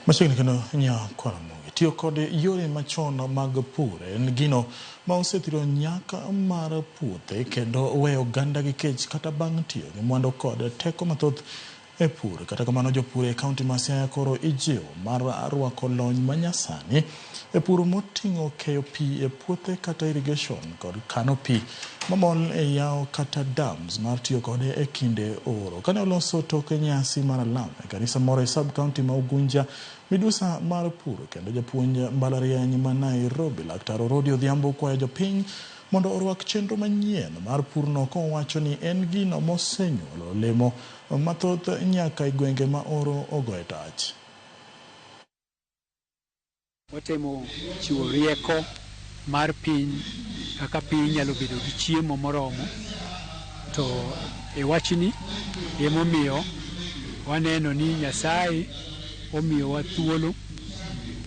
Machiegni kendo Nyakwaramogi tiyo kod yore machon mag pur en gino ma osethiro nyak mar puothe kendo weyo oganda gi kech kata bang' tiyo gi mwandu kod teko mathoth e pur. Kata kamano, jopur e kaunti ma Siaya koro ijiwo mar rwako lony manyasani e pur moting'o keyo pi e puothe kata irrigation kod kano pi mamol e yawo kata dams mar tiyo kode e kinde oro. Kane oloso tok nyasi mar alam e kanisa moro e sub county ma Ugunja, midusa mar pur kendo japuonj mbalariany ma Nairobi, Laktar Orodi Odhiambo, kwayo jopiny mondo orwak chenro manyien mar purno, kowacho ni en gino mosenyuolo olemo mathoth nyaka e gwenge ma oro ogoye tach. Watemo chiwo rieko mar piny kaka piny nyalo bedo gi chiemo moromo. To e wachni emomiyo waneno ni Nyasaye omiyowa thuolo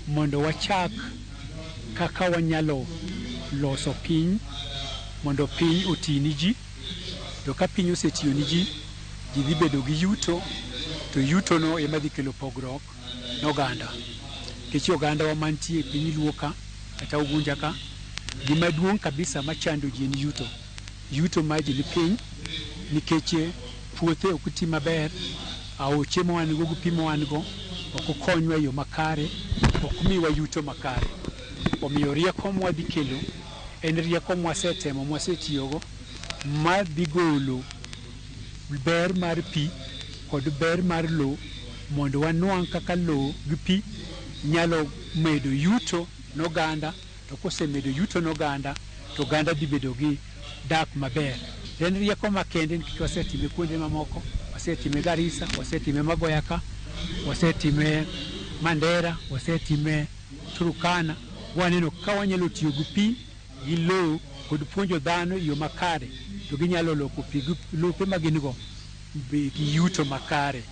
mondo wachak kaka wanyalo loso piny mondo piny oti ni ji. To ka piny osetiyo ni ji, ji dhi bedo gi yuto, to yutono ema dhi kelo pogruok ne oganda. Nikech ogandawa mantie e piny Luo ka kata Ugunja ka, gima duong' kabisa machando ji en yuto. Yuto mar ji ni piny nikech puothe ok ti maber, aoche ma wan go gi pi ma wan go ok okonywa e yo makare, ok miwa yuto makare. Omiyo rieko mwadhi kelo en rieko mwasetemo, mwasetiyogo, madhi golo ber mar pi kod ber mar lowo mondo wanwang' kaka lowo gi pi nyalo medo yuto ne oganda. To kosemedo yuto ne oganda, to oganda dhi bedo gi dak maber. En rieko makende nikech wasetime kuonde mamoko, wasetime Garissa, wasetime Magoya ka, wasetime Mandera, wasetime Turkana. Waneno ka wanyalo tiyo gi pi gi lowo kod puonjo dhano e yo makare, to ginyalo loko pi gi lope ma gin go gi yuto makare.